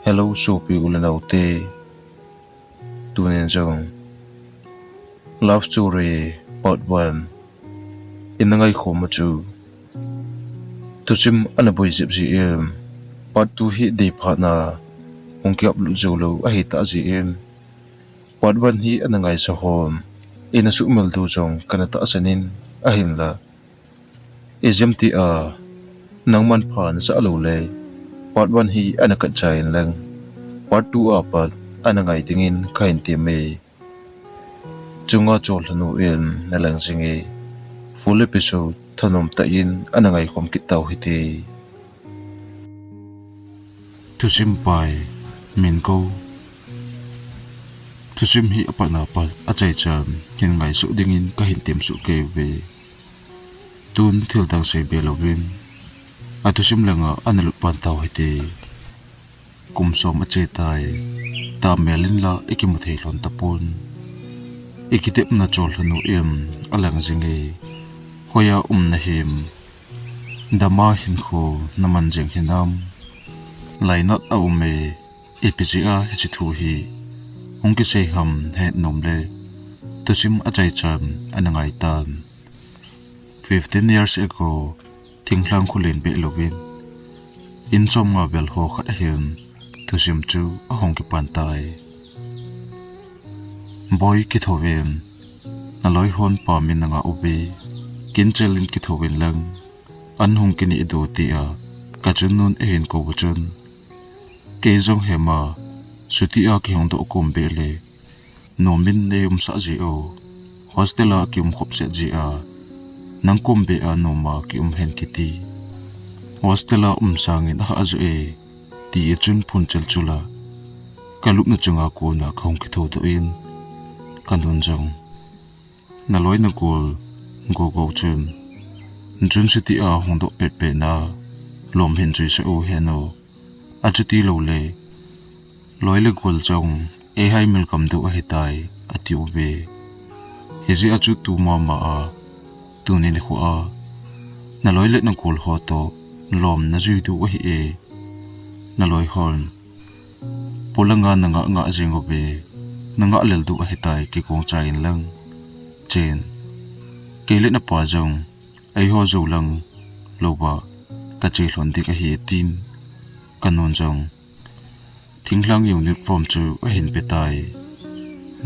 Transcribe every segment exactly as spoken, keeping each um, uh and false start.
Hello, sopi u le nao te. Tunin jong Love Story Part One ina ngaikhom u chu thusim ana boi jep jin, Part Two hi dei phat na hung ki upload jou lou ahi ta jin, Part One hi ana ngaisa hon ina sumil diu jong kana tahsan in, ahinla ijemtia nangman pha nasa lou le Part One hi ana kat chai in lang, Part Two a pat ana ngai dingin kahin temme. Chunga chollhanu in nalang jing e. Full episode thanom tah in ana ngaikhom kit tau hite. Thusim pai, min ko. Thusim hi apatna pat achaichan hin ngaisuh dingin kahin temsuh kei uve. Tun thil dang seibe louvin, athusim langa ana lut pan tau hite. Kum som ache tai, tamel in la ikimu thei lhon tapon. Ikitepna chollhanu in alang jing e. Hoiya um nahim? Dama hinkho naman jing hinam? Lainat aum e, ipi jeh a hiche thu hi hung kisei ham het nom le, thusim achaichan ana ngai tan. Fifteen years ago, thinglhang kholen beh louvin, in chom nga vel ho khat ahin thusim chu ahung kipan tai. Boi, kithouvin, naloi hon pa min nanga uve, kinchel in kithouvin lang, an hung kineh doh, tia kachunun ahin kou chun, kei jong hema, chutia kihung doh kom beh le, nom in nei umsah jeh u, hostel a kium khop set jeh a, nang kom beh a nom a kium hen kiti. Hostel a um sangin ahah joh e, tia chun phunchel chula kalupna chunga kona kahung kithou doh in, kanun jong, naloi nagol gogo chun, chun chutia hung doh petpet na, lom hin chuisah u hen o. Achuti lou le, loi le gol jong eihai mil gam diu ahitai, ati uve. Hijeh a chu tu mama a, tuni nikho a, naloi le nagol ho toh lom najui diu ahi e. Naloi hon polanga nangah ngah jing uve, nangah lel diu ahitai, kigong chai in lang. Chen, kei le napa jong eiho jou lang louva kache lhon ding ahi, tin kanun jong thinglhang unit form chu ahin pe tai.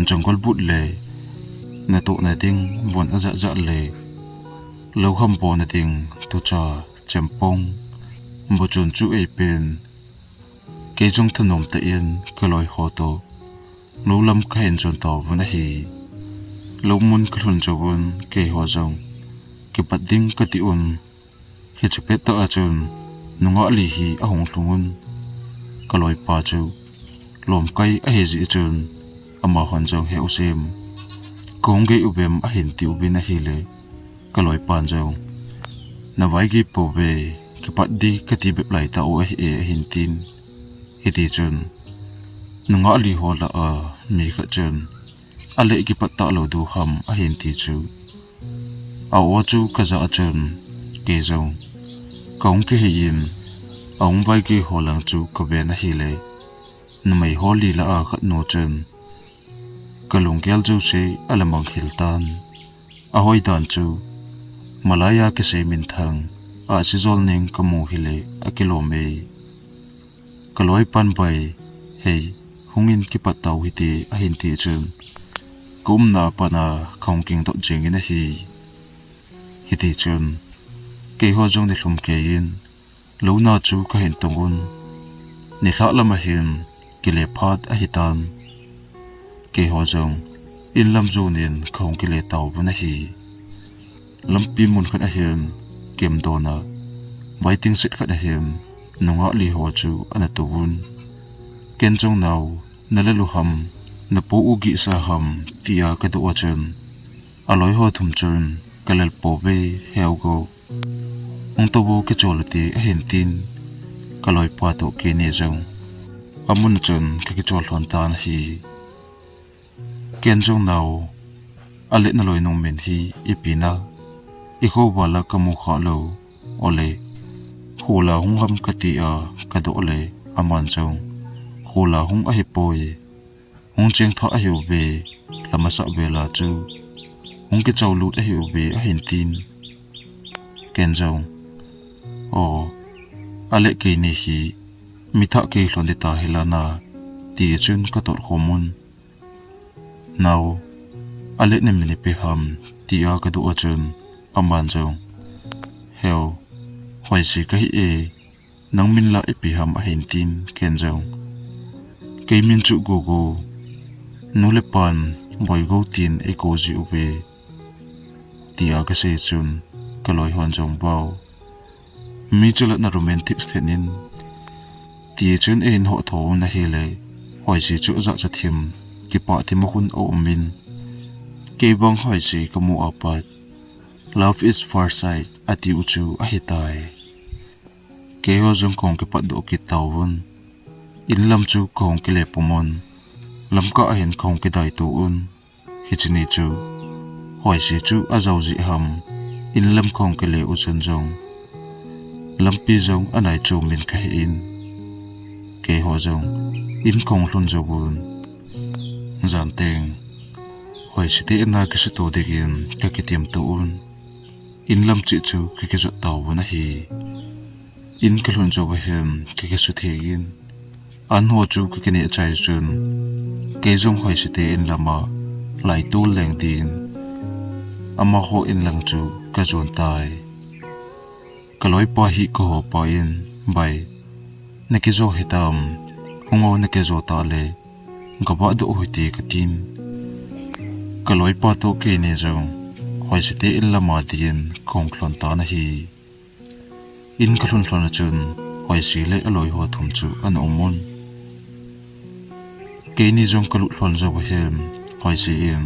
Jungle boot le natohna ding von ajat jat le louham bona ding tucha, chempong, bochun chu eipen. Kei jong thanom tah in kaloi ho toh lou lam kahin jon tauvin ahi. Lou mun kalhun jouvun keiho jong kipat ding kati un. Hiche pettah a chun nungah li hi ahung lhung un. Kaloipa chu lomkai ahi jeh chun amahon jong he u sem, kahung gei uvem ahin ti uvin ahile, kaloipan jong, navaigei pouve, kipat ding kati bep laitah u ahi e, ahin tin. Hitichun nungah li ho lah a mi khat chun, ale kipat talou diu ham, ahin ti chu, a-o chu kajah a chun, kei jong kahung kihei in, ahung vaigei ho lang chu kaven ahile, numei ho li lah a khatnu chun kalunggel jouse alamang khel tan. Ahoi dan chu, malaiya kisei minthang, ahsi jol ning kamu hile akilom e. Kaloipan bai, hei, hungin kipat tau hite, ahin ti chun, kaumna a pat a kahung kingdot jengin ahi. Hitichun keiho jong nilhum keiyin louna chu kahin tong un. Nilhah lam ahin kile phat ahitan. Keiho jong inlam jonin kahung kile tauvin ahi. Lampi mun khat ahin kemdon a, waiting shed khat ahin nungah li ho chu ana touvun. Ken jong, nao, nalel u ham, napo u gihsa ham, tia kadoh a chun, aloi ho thum chun, kalel pouve, heu go, hung touvo, kichol ute, ahin tin. Kaloipa toh keini jong amun a chun kakichol lhon tan ahi. Ken jong, nao, ale naloinung min hi ipi na, ikhoval a kamu khalou, ole, khola hung ham, katia kadoh le, aman jong, Kol a hung ahipoi. Hung cheng tha ahiuve, lha masat vela chu hung kichau lut ahiuve ahin tin. Ken jong, O, ale keini hi mi thah kei lhon ding tahi lana, ti chun ka tot khom un. Nao, ale na min ipi ham, tia ka doh a chun, aman jong, Heo, Hoisi kahi e, nang min la ipi ham ahin tin, ken jong, Kei min chu Gogo, nu le pan Boigo tin eikou jiuve, tia ka sei chun, ka loi hon jong, Vau, mi chu la na romantic thet in, ti chun eihin hotho un ahile, Hoisi chu ajachat thim, kipah thim a khun aumin, kei vang Hoisi kamu apat, Love is first sight atiu chu ahitai. Keiho jong kahung kipatdoh kit tauvin, inlam chu kahung kile pumun, lamkah ahin kahung kidaito un. Hiche ni chu, Hoisi chu ajao jeh ham, inlam kahung kile u chun jong, lampi jong anai chomin kahe in, keiho jong in kahung lhun jouvun. Jan teng, Hoisi te in a kisuto dingin ka kitemto un, inlam cheh chu ka kijot tauvin ahi. In kalhun jouva hin ka kisuthei in, an ho chu ka kineh chai chun, kei jong Hoisi te inlama laitol leng din, amaho inlang chu ka jon tai. Ka loipa hi ka hopa in, Bai, na kijo hitam, hung o na kijo tah le, gavahdoh u hite katin. Ka loipa toh keini jong, Hoisi te inlama din kahung lhon tan ahi. In kalhun lhon a chun, Hoisi le aloi ho thum chu ana umun. Keini jong kalut lhon jouva hin, Hoisi in,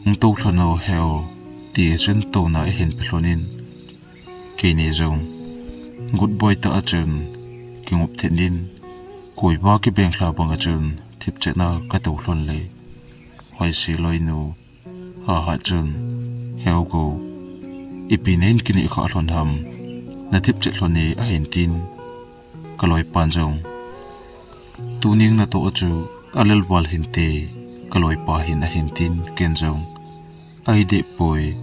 Hung tou lhon o heo, ti chun touna ahin pe lhonin, keini jong good boy tah a chun kingop thet in, koiva kibeng lha banga chun thipchetna ka tou lhon le, Hoisi loinu Hahat chun, Heo Go, ipi nahin kineh khah lhon ham, na thipchet lhon e ahin tin, ka loipan jong, Tuning natoh chu alelval hinte, ka loipa hin ahin tin, ken jong, Ahideh poi,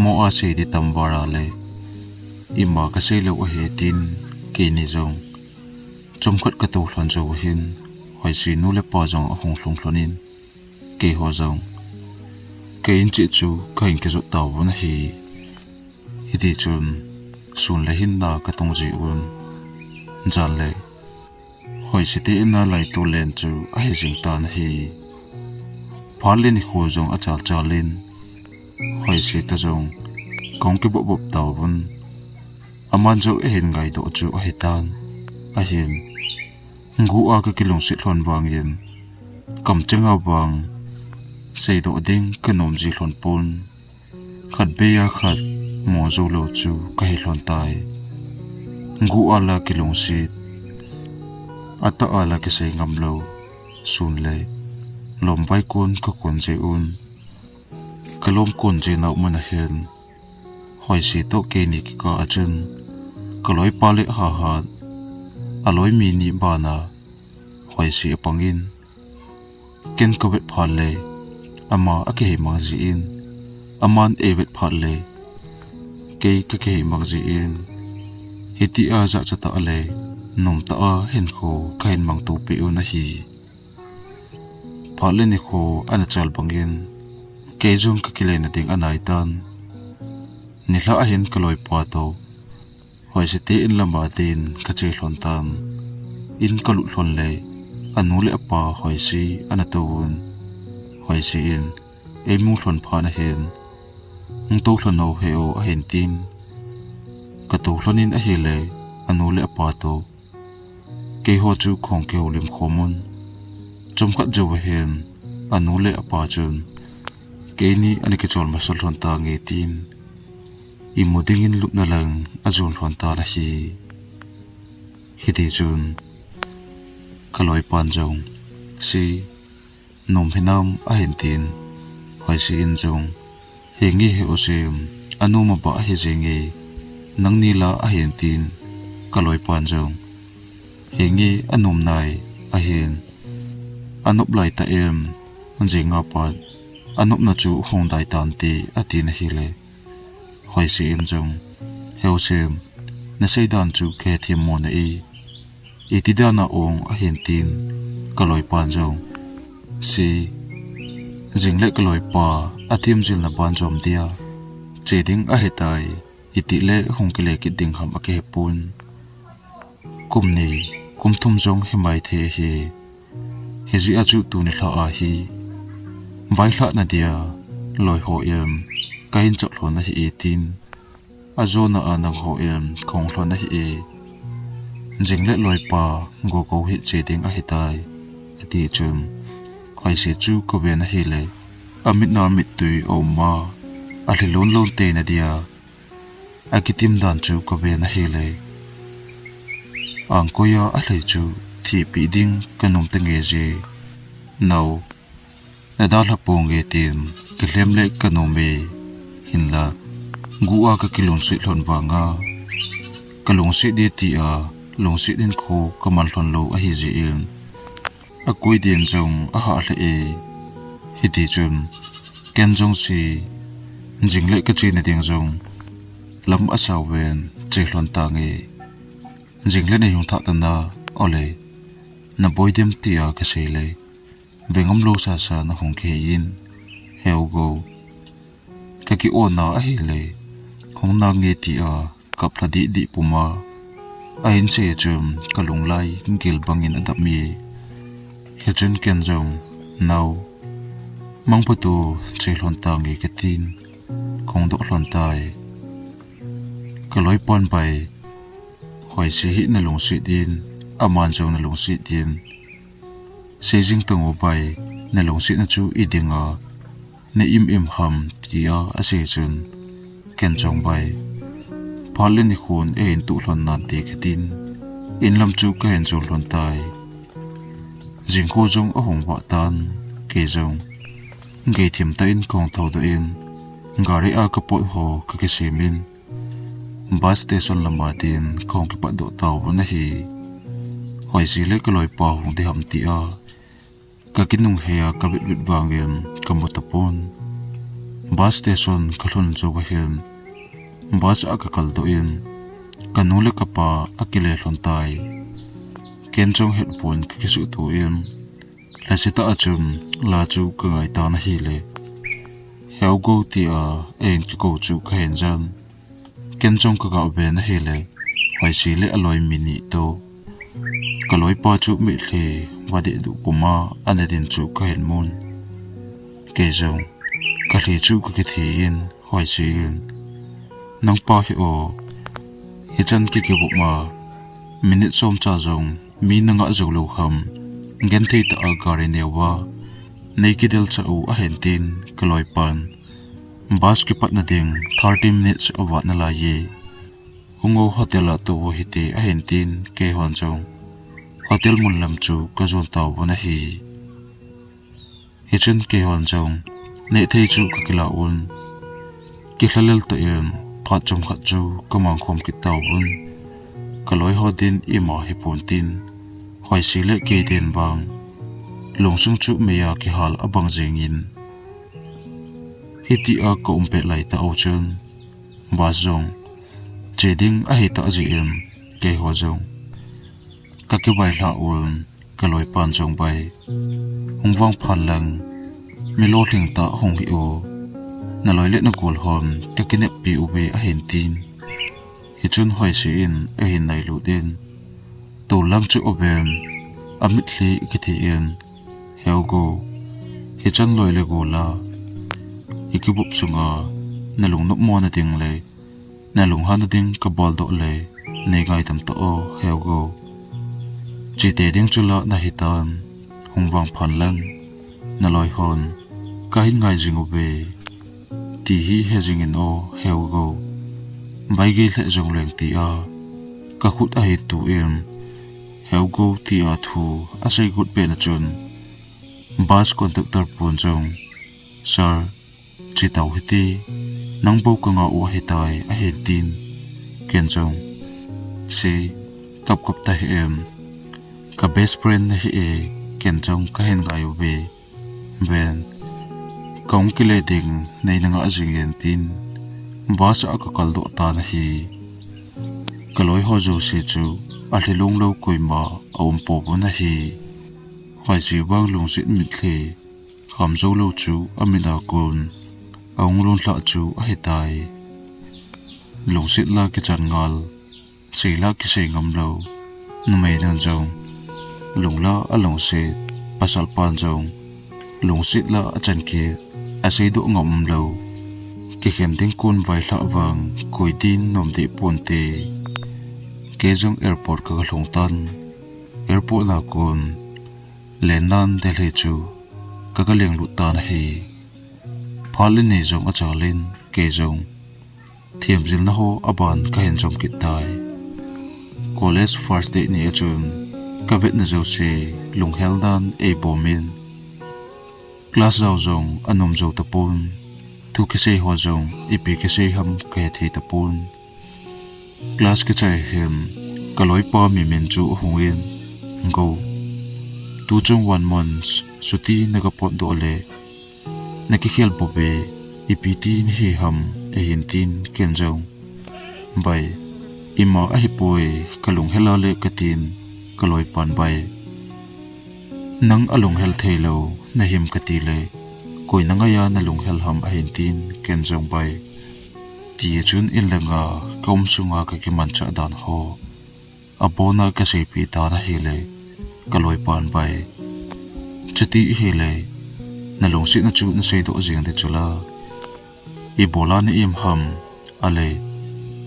mo a sei ding tam vara le, ima kasei lou ahi tin, keini jong, chomkhat ka tou lhon jou hin, Hoisi nu le pa jong ahung lhung lhonin, keiho jong, ka in cheh chu kahin kijot tauvin ahi. Hitichun, sun le hin na katong jiuvin, jan le, Hoisi te in a laitol len chu ahi jing tan ahi. Phat le nikho jong achal chalin, Hoisi toh jong kahung kibohboh tauvin, aman jong eihin ngaidoh chu ahitan, ahin, Go a ka kilungset lhon vangin, kamcheng a vang seidoh ding kanom ji lhon pon, khatvei a khat mo joulou chu kahi lhon tai. Go a la kilungset, atah a la kisei ngam lou, sun le, lomvai kon kakon jiuvin, kalom kon ji nau mun ahin, Hoisi toh keini kikah a chun, ka loipa le Hahat, aloi mi ni bana, Hoisi apangin, ken kavet phat le, ama akihei mang jin, aman eivet phat le, kei kakihei mang jin, hitia jachat tah le, nomtah a hinkho kahin mangto peh un ahi. Phat le nikho ana chal bangin, kei jong kakilena ding anaitan. Nilhah ahin ka loipa toh, Hoisi te in lama din kache lhon tan. In kalut lhon le, anu le apa Hoisi ana touvun. Hoisi in, eimu lhon phat ahin, hung tou lhon o he o ahin tin. Katou lhonin ahile, anu le apa toh, keiho chu kahung kihoulim khomun. Chomkhat jouva hin, anu le apa chun, keini ana kichol masa lhon tange tin, imu dingin lupna lang ajon lhon tan ahi. Hitichun, ka loipan jong, Hoisi, nom hinam ahin tin, Hoisi in jong, henge he o sim, anom abah ahi jenge, nangni la ahin tin, ka loipan jong, henge anom nai, Ahin, anop lai ta em, jing a pat, anopna chu hung dai tan te, ati na hile. Hoisi in jong, Heu Sem, na sei dan chu ka hethem mo na e. Iti dan a ong ahin tin, ka loipan jong, Se, jing le ka loipa, a themjilna ban jom dia che ding ahi tai, iti le hung kile kit ding ham a kihe pon. Kum ni, kum thum jong hi mai thei hi. Hijeh a chu tuni lha a hi, vaihlah na dia, loi ho em, ka hin chot lhon ahi e tin. Ajona a nang ho em, ka hung lhon ahi e. Jing le loipa, go ko hi che ding ahi tai, ati chun. Hoisi chu ka ven ahile, amit na mittui a um a, a lhi lon lon te na dia. A kitim dan chu ka ven ahile, angkoi a a lhai chu thihpeh ding ka nom ta nge je. Nao, na dalha ponge tin, ka lhem le ka nom e. Hinla, gu a ka kilungset lhon vanga, ka lungset di tia, lungset in khu ka man lhon lou ahi jeh in, a koi din jong a hah lheh e. Hiti chun, ken jong si, jing le ka che na ding jong, lam a sao ven, che lhon tange. Jing le na hung thah ta na, ole, na boi dem tia ka sei le, vengam lou sasa na hung kihei in, Heu Go. Ka ki-on a ahile, hung nange tia, kap lha dih dih puma. A hin che chun ka lunglai gil bangin a dam e. Hichun ken jong, Nao, mangpha tu, che lhon tange ka tin, ka hung doh lhon tai. Ka loipan bai, Hoisi hi na lungset in, aman jong na lungset in. Sei jing tang o bai, na lungsetna chu i ding a, na im im ham, tia a sei chun, ken jong bai, phat le nikhon ei hin tuh lhon nante ka tin, in lam chu ka hin jol lhon tai. Jing khu jong a hung vah tan, kei jong, gei thim tah in ka hung thou doh in, gari a ka pot ho ka kisem in, bus station lam a din ka hung kipat doh tauvin ahi. Hoisi le ka loipa hung di ham tia, ka kinunghei a ka vet vet vangin ka mu tapon. Bus station ka lhun jou va hin, bus a ka kal doh in, ka nu le ka pa a kile lhon tai. Ken jong hetpon ka kisuhto in, lhasetah a chun la chu ka ngai tan ahile, Heu Go tia ei hin kikou chu ka hin jan. Ken jong ka ga ven ahile, Hoisi le a loi mi ni toh, ka loipa chu mitlhi va deh duh puma ana din chu ka hin mun. Kei jong, ka lhi chu ka kithi in, Hoisi in, Nangpa hi o, hichan ki kivop ma, minute som cha jong mi na ngah jou lou ham, genthei tah a gari neo va nei kidel chah u, ahin tin, ka loipan, bus kipatna ding thirty minutes a vat nalai e. Hung o, hotel a tou u hite, ahin tin, keihon jong hotel mun lam chu ka jon tauvin ahi. Hichun keihon jong nehthei chu ka kila un, kilhalel tah in phat chomkhat chu ka mangkhom kit tauvin, ka loi ho din ima hipon tin, Hoisi le kei din vang lungsung chu mei a kihal abang jengin, hitia ka um pet lai tah u chun, bus jong che ding ahi tah jeh in, keiho jong ka kivailhah un, ka loipan jong bai, Hung vangphan lang, mi lolhing tah hung hi o, na loi le na gol hon ka kineppi uve, ahin tin. Hichun Hoisi in ahin nailut in, Tou lang chu o vem, a mitlhi kithi in, Heu Go, hichan loi le gol a i kivop sunga na lungnop mo na ding le na lunghanna ding ka boldoh le, nei ngaidam tah o, Heu Go. Chite ding chu la nahi tan, hung vangphan lang, na loi hon ka hin ngai jing uve, ti hi he jingin o, Heu Go. Vaigei lheh jong leng, tia ka khut ahin tu in, Heu Go, tia thu asei got pet na chun, bus conductor pun jong, Sir, che tau hite, nang bou ka ngah u ahitai, ahin tin. Ken jong, Se, kapkap tahih em, Ka best friend nahi e, ken jong kahin ngai uve. Ben, kahung kile ding nei nanga jing in tin, bus a kakal doh tan ahi. Kaloi ho jouse chu alhi lunglou koima aum pouvin ahi. Hoisi vang lungset mitlhi, kham jou lou chu amit a kon ahung lhun lhah chu ahitai. Lungset la kichan ngal, sei la kisei ngam lou. Numei nun jong, lung la alungset, pasal pan jong, lungset la achan kit, asei doh ngam lou. Kikhen ding kon vailhah vang, koi din nom deh ponte. Kei jong airport kaga lhung tan, airport a kon, len nan Delhi chu kaga leng lut tan ahi. Phat le ni jong achal in, kei jong themjilna ho aban kahin jom kit tai. College first day ni a chun, kavetna jouse lunghel nan eibom in. Class jao jong anom jou tapon. Thu kisei ho jong ipi kisei ham kahethei tapon. Class kichai hin, kaloipa mi min chu ahung in, Go, tu chung one month chuti naga potdoh le, nakikhel bou ve, ipi ti nahi ham, ahin tin ken jong, Bai, ima ahipoi, kalunghel a le katin, kaloipan bai. Nang alunghel thei lou nahim kati le, koi nangaiya nalunghel ham ahin tin, ken jong bai. Ti chun in langa kaum sunga kakimanchah dan ho abona kaseipeh tan ahile, kaloipan bai. Chuti ahile, nalungsetna chu nasei doh jing ding chula. Ibola na-im ham, ale,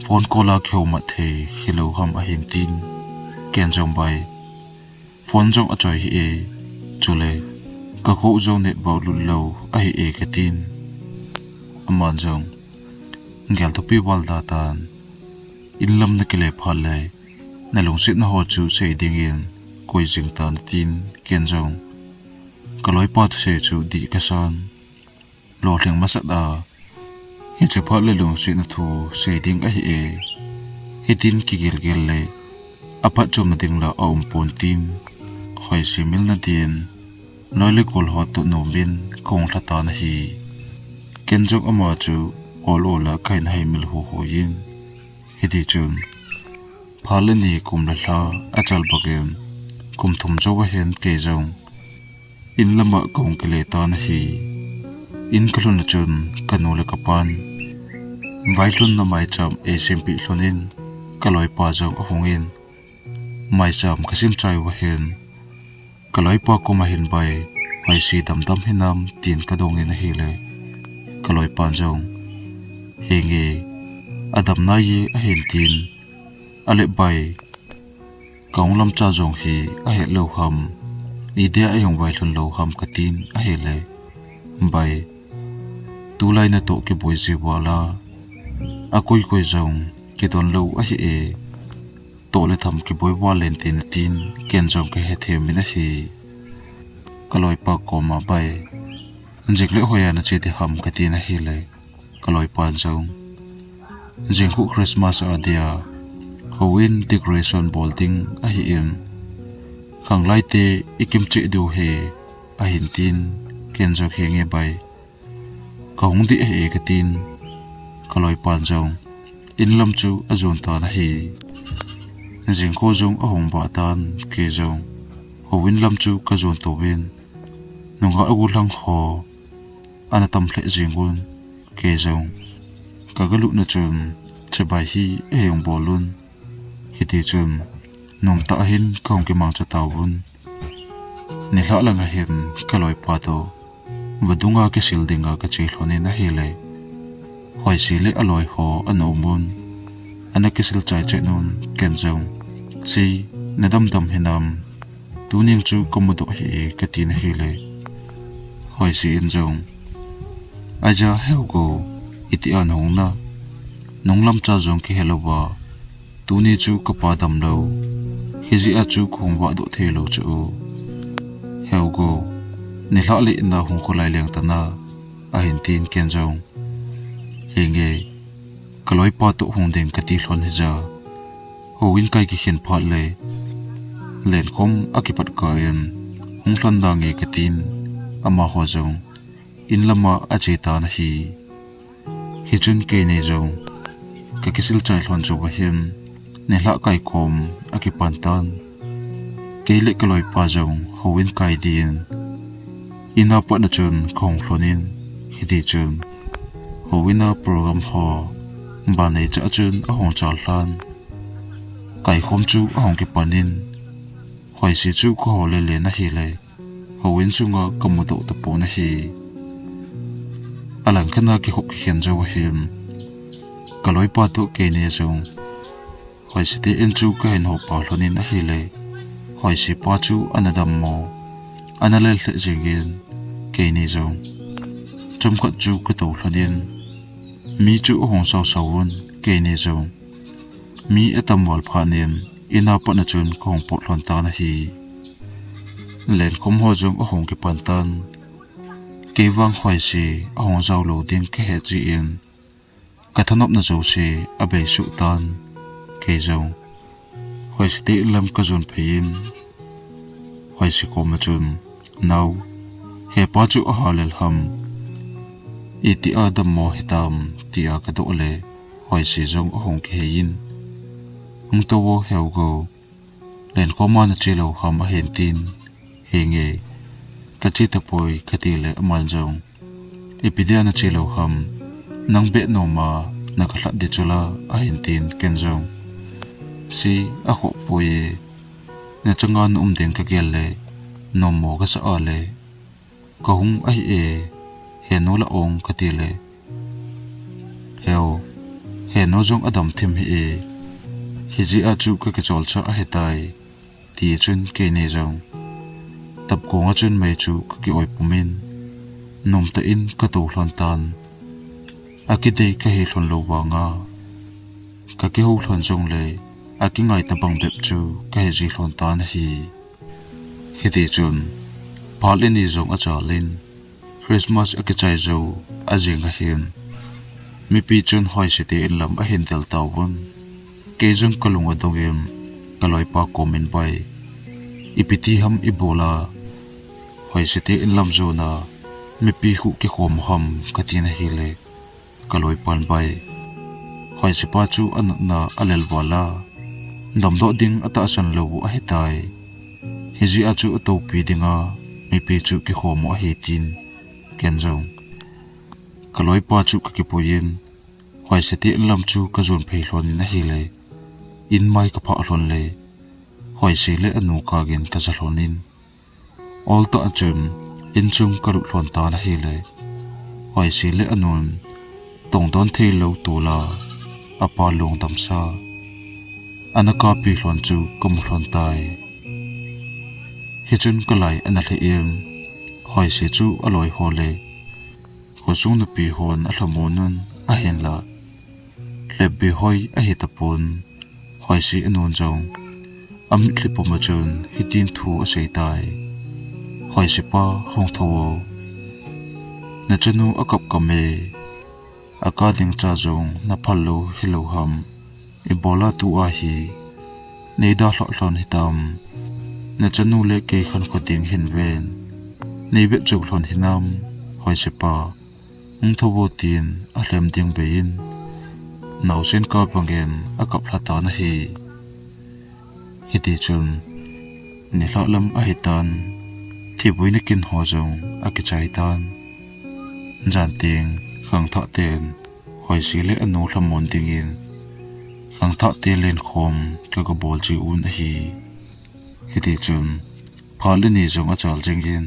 phone call a kihoumat thei hilou ham ahin tin, ken jong bai. Phone jong achoi hih e, chule, kakho jong network lut lou ahi e katin. Aman jong, gel thupi val da tan, in lam nakile phat le, nalungsetna ho chu sei dingin, koi jing tan atin, ken jong. Kaloipa thusei chu dih kasan. Lolhing masat a, hiche phat le lungsetna thu sei ding ahi e. Hitin kigilgel le, aphatchomna ding la aum pon tin. Hoisi milna din, loi le gol ho toh nomin kahung lha tan ahi. Ken jong ama chu ol ol a kahin haimil huhui in. Hiti chun, phat le ni kum le lha achal bak in, kum thum jou ahin kei jong in lama kahung kile tan ahi. In kalhun a chun kanu le kapan vailhunna maicham eisempeh lhon in, kaloipa jong ahung in, maicham kasim chai uva hin, kaloipa koma hin bai, hoisi damdam hinam tin kadong in ahile, kaloipan jong, Henge, adam nai e ahin tin, ale bai, kahung lamcha jong hi ahet lou ham, idia eihung vailhun lou ham katin ahile, bai, tulai natoh kiboi ji vala, akoi koi jong kidon lou ahi e, toh le tham kiboi val lenten atin, ken jong kahethem in ahi. Kaloipa koma bai, jing le hoiya nache ding ham katin ahile, kaloipan jong, jing khu Christmas a dia houin decoration bol ding ahin, khanglai te ikim cheh diu ahi, ahin tin, ken jong henge bai, kahung ding ahi e katin, kaloipan jong in lam chu ajon tan ahi. Jing kho jong ahung vah tan, kei jong houin lam chu kajon touvin, nungah golhang ho ana tam lheh jeng un, kei jong kagalutna chun chibai hi eihung bol un. Hiti chun nomtah hin kahung kimangcha tauvin. Nilhah langa hin kaloipa toh vadunga kisil dinga kache lhon in ahile, Hoisi le aloi ho ana um un, ana kisil chai cheh un, ken jong, Sei, nadamdam hinam, tuning chu kamudoh hih e katin ahile, Hoisi in jong, Aija, heu go, itia nahung na, nunglamcha jong kihelouva, tuni chu kapa damlou, hijeh a chu kahung vahdoh theilou chu, heu go, nilhah le ina hung kholai leng tan a, ahin tin, ken jong, Henge, kaloipa toh hung ding kati lhon hija, houin kai kikhen phat le, Lenkhom akipat kah in, hung lhon nange katin, amaho jong in lama ache tan ahi. Hichun keini jong kakisil chai lhon chu ahin, nilhah kaikhom akipan tan. Kei le kaloipa jong houin kai din, in a patna chun kahung lhonin, hitichun houin a program ho banei cha chun ahung chal lhan. Kaikhom chu ahung kipan in, Hoisi chu kaho lele ahile, houin sunga kamudoh tapon ahi. Alangkhat a kikhop kikhen jou ahin, kaloipa toh keini jong Hoisi te in chu kahin houpa lhonin ahile, Hoisi pa chu ana dammo, ana lel lheh jengin, keini jong chomkhat chu katou lhonin, mi chu ahung sausau un, keini jong mi atam val phat in, in a patna chun kahung pot lhon tan ahi. Lenkhom ho jong ahung kipan tan. Kei vang Hoisi ahung jao lou ding kahe jeh in, kathanopna jouse abei suh tan. Kei jong Hoisi te in lam kajon phei in, Hoisi koma chun, Nao, hepa chu aha lel ham, itia dammo hitam, tia kadoh le, Hoisi jong ahung kihei in, Hung tou o, heu go, Lenkhom a nache lou ham, ahin tin, Henge, kache tapoi, kati le aman jong, Ipi dia nache lou ham, nang beh noma nakalhat di chula, ahin tin, ken jong, Se, akhoh poi e, nachanga na um ding kagel le, nommo kasah a le, kahung ahi e, henu la ong, kati le, Heu, henu jong adam thim hih e, hijeh a chu kakicholcha ahitai, tichun keini jong tapkong a chun mei chu kaki-oi pum in, nomtah in katou lhon tan. Akidei kahi lhon lou vanga kakihou lhon jongle, akingai tabang bep chu kahi ji lhon tan ahi. Hitichun phat le ni jong achal in, Christmas akichai jou ajing ahin, mipi chun Hoisi te in lam ahin del tauvin, kei jong kalung adong in, kaloipa kom in bai, Ipi ti ham ibol a Hoisi te in lam jona mipi khu kikhom u ham, katin ahile, kaloipan bai, Hoisi pa chu anatna alel val a, damdoh ding atahsan lou u ahitai, hijeh a chu atoupi dinga mipi chu kikhom u ahi, tin, ken jong kaloipa chu kakipui in, Hoisi te in lam chu kajon phei lhon in ahile, in mai kaphah lhon le, Hoisi le anu kagin kaja lhon in, oltah chun inchung kalut lhon tan ahile, Hoisi le anun tongdon theilou tola apa long damsa ana kapi lhon chu kamu lhon tai. Hichun kalai ana lheh in, Hoisi chu aloiho le khosung nupi hon alhamon un, ahinla lhepbi hoi ahi tapon. Hoisi anun jong amitlhi pum a chun hitin thu asei tai, Hoisi pa, hung thou o, nachanu akap kam e, aka ding cha jong naphal lou hilou ham, ibola tua hi neidalhah lhon hitam, nachanu le kei khankho ding hin ven, neivet jou lhon hinam, Hoisi pa, hung thou o, tin alhem ding bei in, naosen kap bangin akap lha tan ahi. Hitichun nilhah lam ahitan, thibuina kin ho jong akichai tan. Jan teng khangthah ten Hoisi le anu lhamon dingin khangthah te lenkhom kagabol ji un ahi. Hitichun phat le ni jong achal jingin,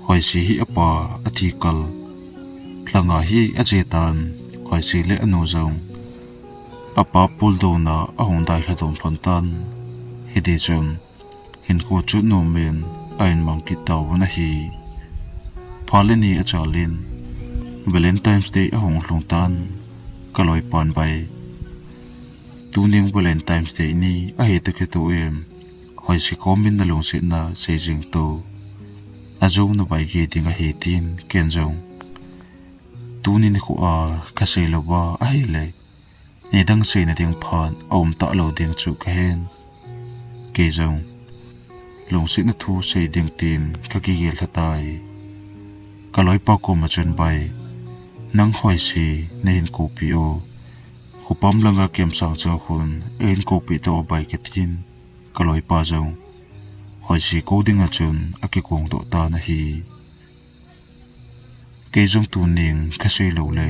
Hoisi hi apa athi kal, lhanga hi ache tan, Hoisi le anu jong apa puldouna ahung dai lhadom lhon tan. Hitichun hinkho chu nomin a-inmang kit tauvin ahi. Phat le ni achal in Valentine's Day ahung lhung tan, kaloipan bai, tuning Valentine's Day ni ahi toh kitoh in, Hoisi komin nalungsetna sei jing to, ajou nabai gei ding ahi, tin ken jong, tuni nikho a kasei louva ahile, nidang seina ding phat aum talou ding chu kahen. Kei jong lungsetna thu sei ding tin kakigel lha tai. Kaloipa koma chun, "Bai, nang Hoisi nahin koupi o. Khopam langa Kemsang chunga khun eihin koupi tao bai," katin, kaloipa jong Hoisi kou dinga chun akigong doh tan ahi. Kei jong tunin kasei lou le,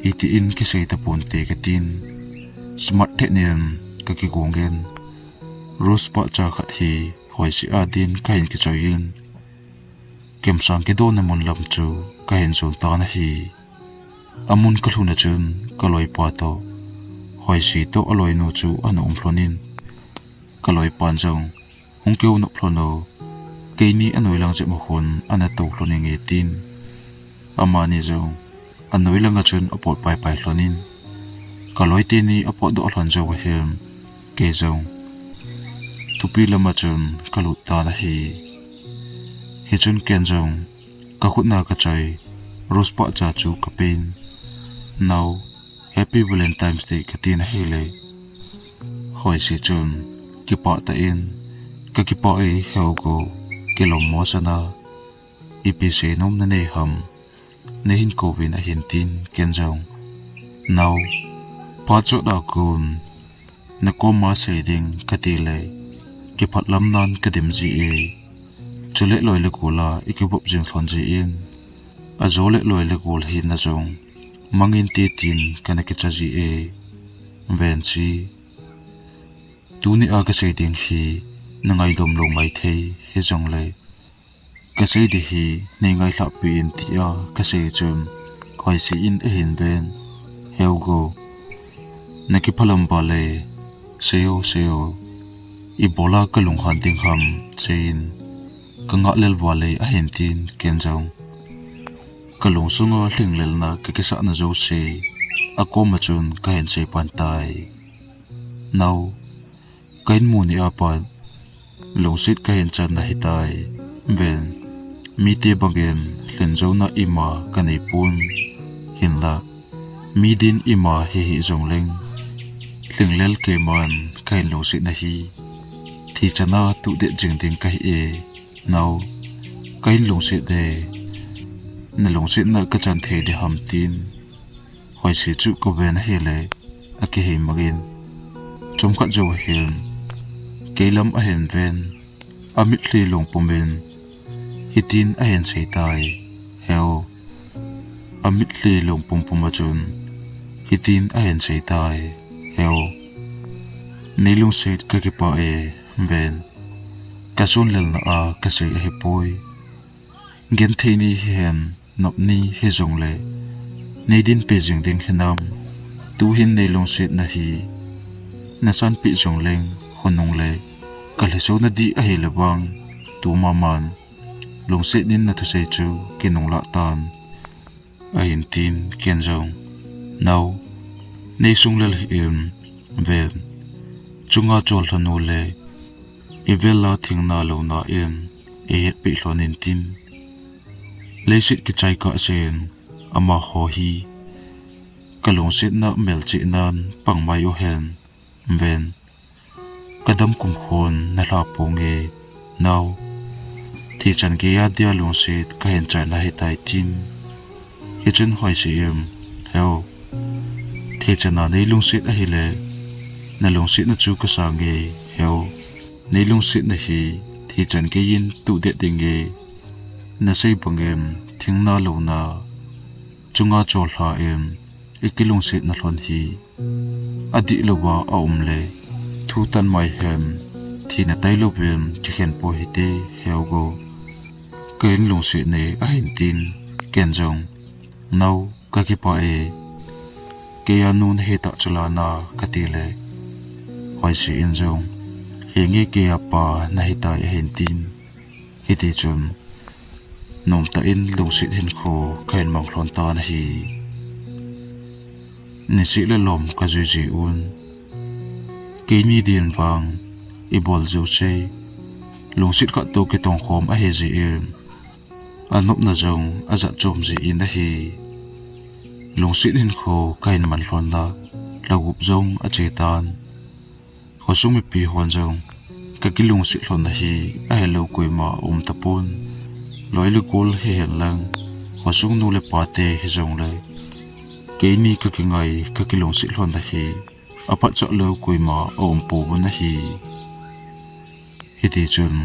itin kasei tapon te katin, smart thei nin kakigong in, rose pahcha khat hi Hoisi a din kahin kichoi in, Kemsang kidona mun lam chu kahin jon tan ahi. Amun kalhun a chun kaloipa toh Hoisi toh aloinu chu ana um lhon in, kaloipan jong, "Hung kiho nop lhon o, keini anoi lang jep ma khun ana tou lhon inge," tin, amani jong anoi langa chun apot paipai lhon in, kaloi teni apot doh lhon jou ahin, kei jong thupi lama chun kalut tan ahi. Hichun ken jong kakhutna kachoi rose pahcha chu kapen, "Nao, Happy Valentine's Day," katin ahile, Hoisi chun kipah tah in, "Kakipah e Heo go, kilom mo sana, ipi seinom nanei ham, neihin kouvin ahin," tin ken jong, "Nao, phat chot a kon nakoma sei ding," kati le, "Kiphat lam nan kadim ji e, chule loi le gol a ikivop jing lhon jin, ajo le loi le gol hina jong mangin te tin kana kicha ji e," ven chi. "Tuni a kasei ding hi nangaidam lou maithei hijongle, kasei ding hi neingailhah peh in," tia kasei chun, Hoisi in ahin ven, "Heo go, nakiphalam vale, sei o, sei o, ibola kalunghan ding ham, sei in, kangah lel vale," ahin tin ken jong kalungsunga lhinglelna kakisahna jouse akoma chun kahin sei pan tai. "Nao, kahin mu ni a pat lungset kahin chan nahitai ven, mite bangin lhin jouna ima kanei pon, hinlah mi din ima hi hih jongleng, lhinglel keiman kahin lungset nahi, thi chana tudet jing ding kahi e, nao, kahin lungset e, nalungsetna kachan thei ding ham," tin Hoisi chu kaven ahile, akihei mangin, chomkhat jou hin keilam ahin ven, amitlhi lungpum in hitin ahin sei tai, "Heo." Amitlhi lungpum pum a chun hitin ahin sei tai, "Heo, neilungset kakipah e, ven, kasunlelna a kasei ahipoi. Genthei ni hihen, nop ni hijongle, neidinpi jing ding hinam, tuhin neilungsetna hi nasanpeh jongleng, khonung le kalhiso nading ahile vang, tumaman lungset in nathusei chu kinunglah tan," ahin tin ken jong, "Nao, neisunglel hih in, ven, chunga chollha nu le ivela thingna louna in eihetpeh lhon in tin, leiset kichai kahsen amaho hi kalungsetna melchih nan pang mai uhen, ven, kadam kum khun nalha ponge, nao, thi chan geiya dia lungset kahin chai nahitai," tin. Hichun Hoisi in, "Heo, thi chana neilungset ahile, nalungsetna chu kasange, Heo, neilungsetna hi thi chan geiyin tudet dinge, nasei bangin thingna louna chunga chollha in ikilungsetna lhon hi adihlouva aum le, thu tan mai hen, thina tailouvin kikhen poi hite, Heo go, kahin lungset e," ahin tin ken jong, "Nao, kakipah e, keiya nu nahitah chula na," kati le, Hoisi in jong, "Henge, keiya pa nahitai," ahin tin. Hitichun nomtah in lungset hinkho kahin mang lhon tan ahi. Nisih le lom kajui ji un, keini din vang ibol jouse lungset khat toh kitongkhom ahi jin, anopna jong ajat chom jin ahi. Lungset hinkho kahin man lhon a, lhagup jong ache tan. Khosung mipi hon jong Ka kilungset lhon ahi, ahilou koima aum tapon. Loi le gol hihen lang, khosung nu le pate hijongle, keini ka kingai, ka kilungset lhon ahi, aphatchah lou koima aum pouvin ahi. Hiti chun,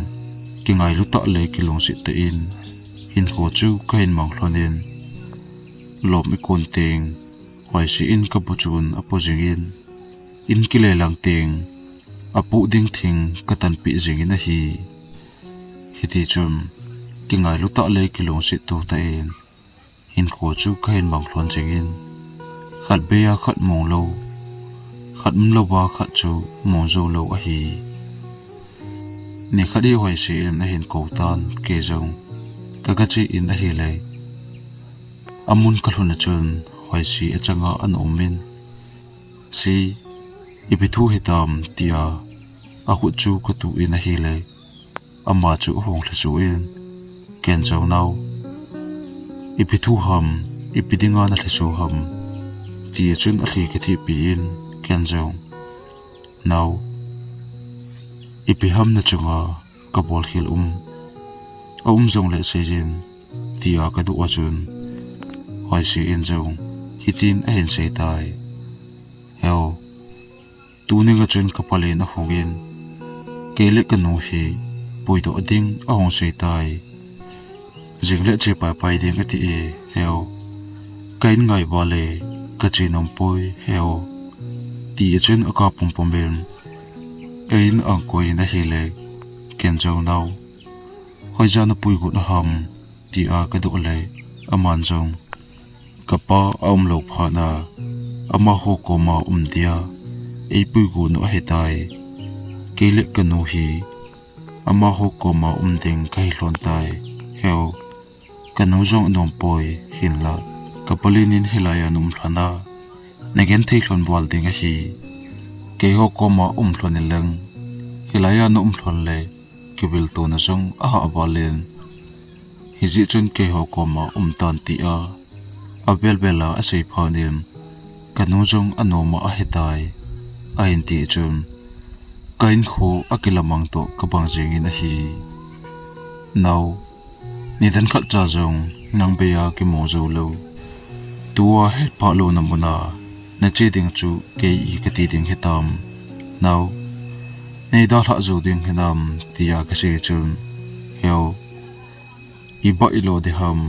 kingailu tah le kilungset tah in, hinkho chu kahin mang lhon in, lom ikon teng, Hoisi in ka bu chun apo jingin, in kile lang teng, apoh ding thing ka tanpeh jingin ahi. Hiti chun, kingailu tah le kilungset to tah in, hinkho chu kahin mang lhon jingin, khat bei a khat mong lou, khat umlou a khat chu mong jou lou ahi. Nikhat hi Hoisi in ahin kou tan, kei jong ka gache in ahile, amun ka lhun a chun Hoisi achanga ana um in, "Si, ipi thu hitam?" tia akhut chu ka tu in ahile, ama chu ahung lhaso in, ken jong, "Nao, ipi thu ham, ipi dinga na lhaso ham?" tia chun alhi ka thehpi in, ken jong, "Nao, ipi ham na chunga ka bolkhel um, aum jongle seijin," tia ka doh a chun, Hoisi in jong hitin ahin sei tai, "Heo, tuninga chun ka palen ahung in, kei le ka nu hi puidoh ding ahung sei tai. Jing le che paipai ding ati e, heo. Ka in ngai vale, ka che nom poi, heo," tia chun aka pumpum in, ei in ahin koi in ahile, ken jong, "Nao, hoija na puigot u ham?" tia ka doh le, aman jong, "Ka pa aum lou phat a, amaho koma um dia ei puigot u ahitai. Kei le ka nu hi amaho koma um ding kahi lhon tai, heo. Ka nu jong anom poi, hinla ka palen in hilai a na um lhon a, na genthei lhon val ding ahi. Keiho koma um lhon in lang, hilai a na um lhon le, kivilto na jong ahah val in. Hijeh chun keiho koma um tan," tia avel vel a asei phat in, "Ka nu jong anom a ahitai," ahin ti chun, ka hinkho akilamang toh ka bang jingin ahi. "Nao, nidan khat cha jong nang bei a kimong jou lou, tua hetphah louna mun a na che ding chu kei i kati ding hitam? Nao, nei dalhah jou ding hinam?" tia ka sei chun, "Heo, i bah i lo ding ham,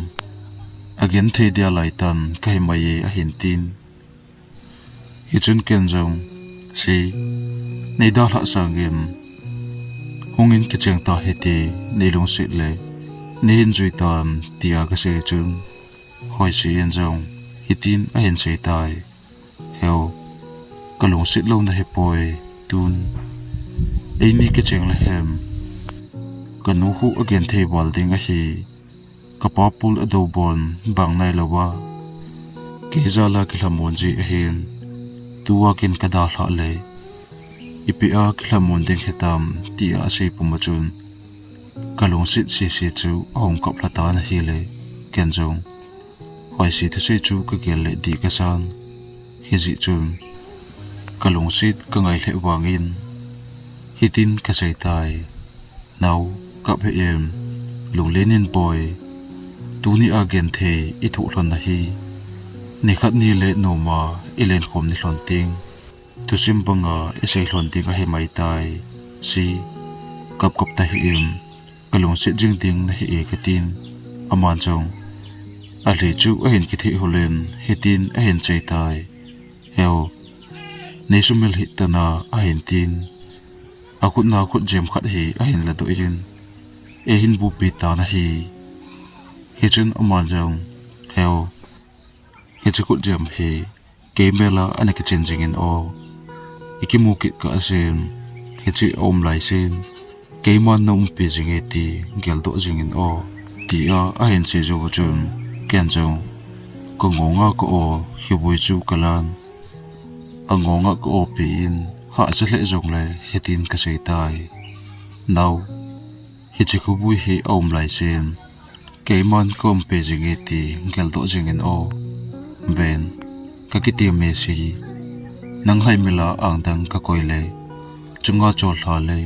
agenthei dia lai tan kahi mai e," ahin tin. Hichun ken jong, "Si, nei dalhah sangin hung in kicheng ta hite, nei lungset le nei hin jui tan," tia ka sei chun, Hoisi in jong hitin ahin sei tai, "Heo, ka lungset lou na hipoi, tun eini kicheng le hem, ka nu khu agenthei val ding ahi, ka pa pul adobon bang nai lou a, kei jal a kilhamon ji ahin, tua kin ka dalhah le, ipi a kilhamon ding hitam?" tia asei pum a chun, ka lungset sese chu ahung kap lha tan ahile, ken jong Hoisi thusei chu ka gel le dih ka san. Hijeh chun ka lungset ka ngai lheh vangin hitin ka sei tai, "Nao, kap hih in, lunglen in boi, tuni a genthei i thoh lhon na hi, nikhat ni le nom a i lenkhom ni lhon ding, thusim banga i sei lhon ding ahi mai tai. Si, kap kap ta hih in, ka lungset jing ding na hi e," ka tin. Aman jong alhi chu ahin kithih hul in hitin ahin sei tai, "Heo, nei sumil hih tan a," ahin tin, akhut na khutjem khat hi ahin ladoh in, ei hin bupi tan ahi. Hichun aman jong, "Heo, hiche khutjem hi kei mel a ana kichen jingin o, i kimu kit kah a sin, hiche aum lai sin, keiman na umpi jing e ti geldoh jingin o," tia ahin sei jou a chun, ken jong ka ngong a ka o, hivui chu ka lan. Angong a ka opi in, hahsa lheh jongle hitin ka sei tai, "Nao, hiche khuvui hi aum lai sin, keiman ka umpi jing e ti geldoh jingin o. Ven, ka kitem e si, nang haimil a angdang ka koi le, chunga chollha le,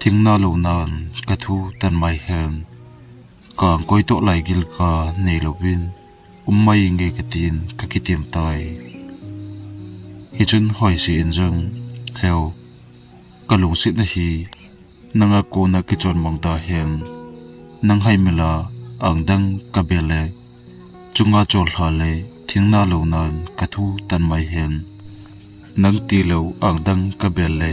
Thingna lou nan ka thu tan mai hen, ka angkoi toh lai gilkel nei louvin um mai nge ka tin ka kitim tai. Hichun Hoisi in jong, "Heu, ka lungsetna hi nanga kona kichon mang ta hen, nang hai mila angdang ka bel le, chunga chol lha le thingna lou nan ka thu tan mai hen. Nang tilou angdang ka bel le,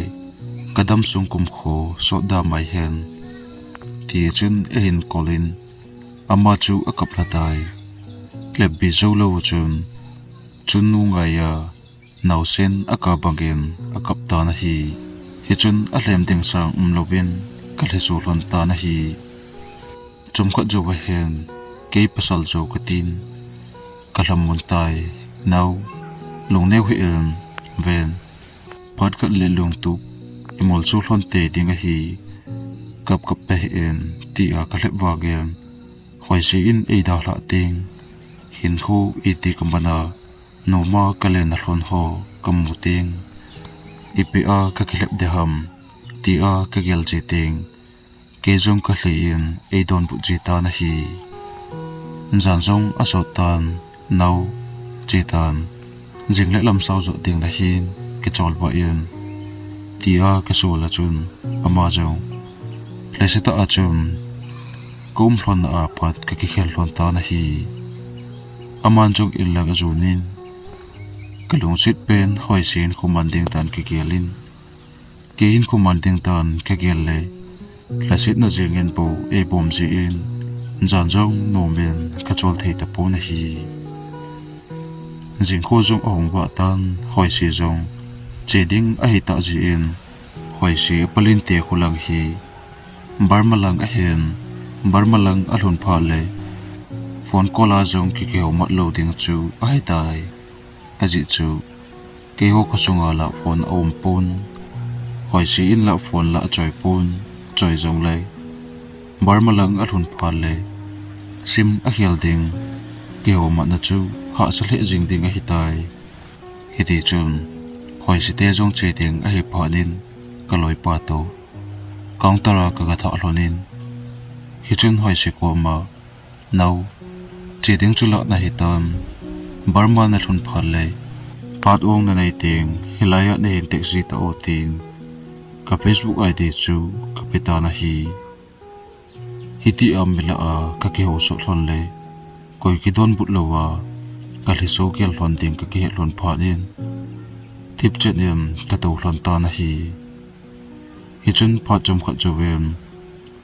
ka dam sung kumkho sot da mai hen," ti chun eihin kol in, ama chu a kap lha tai. Lep bi jou lou chun, chun nu ngai a, naosen a ka bangin a kap tan ahi. Hichun a lhem ding sang um louvin ka lhiso lhon tan ahi. Chomkhat jou a hin, kei pasal jou ka tin, ka lhamon tai, "Nao, lungneo hih in, ven, phat khat le lungtup i molso lhon tei ding ahi, kap kap tahih in," tia ka lhep vangin, Hoisi in ei dalhah teng, hinkho iti ka man a, noma ka lenna lhon ho ka mu teng, "Ipi a ka kilhep ding ham?" tia ka gel ji teng, kei jong ka lhei in ei donbut ji tan ahi. Jan jong a sot tan, "Nao, che tan, jing le lam sao jot ding nahin, kichol ba in," tia ka sol a chun, ama jong, lhase tah a chun, ka um lhon na a pat ka kikhel lhon tan ahi. Aman jong in lang a jon in, ka lungset pen Hoisi in khuman ding tan ka gel in, kei in khuman ding tan ka gel le, lhasetna jeng in bou ei bom ji in, jan jong nom in ka chol thei tapon ahi. Jingkho jong a hung vah tan, Hoisi jong che ding ahi tah ji in, Hoisi a palin te kho lang hi Burma lang ahin, Burma lang a lhun phat le phone call a jong ki kihou mat lou ding chu ahi tai. Ajeh chu keiho kho sunga la phone a um pon, Hoisi in la phone la a choi pon, choi jong le Burma lang a lhun phat le sim a khel ding, kihou matna chu hahsa lheh jing ding ahi tai. Hiti chun, Hoisi te jong che ding ahi phat in ka loipa toh counter a ka ga thah lhon in, hichun Hoisi koma, "Nao, che ding chu la na hi tan, Burma na lhun phat le phat ong na nei teng, hilai a na hin text ji ta o," tin ka Facebook I D chu ka pe tan ahi. Hiti a mi la a ka kihou sot lhon le, koi kidonbut lou a ka lhiso gel lhon ding ka kihet lhon phat in, thipchet in ka tou lhon tan ahi. Hichun phat chomkhat jouvin,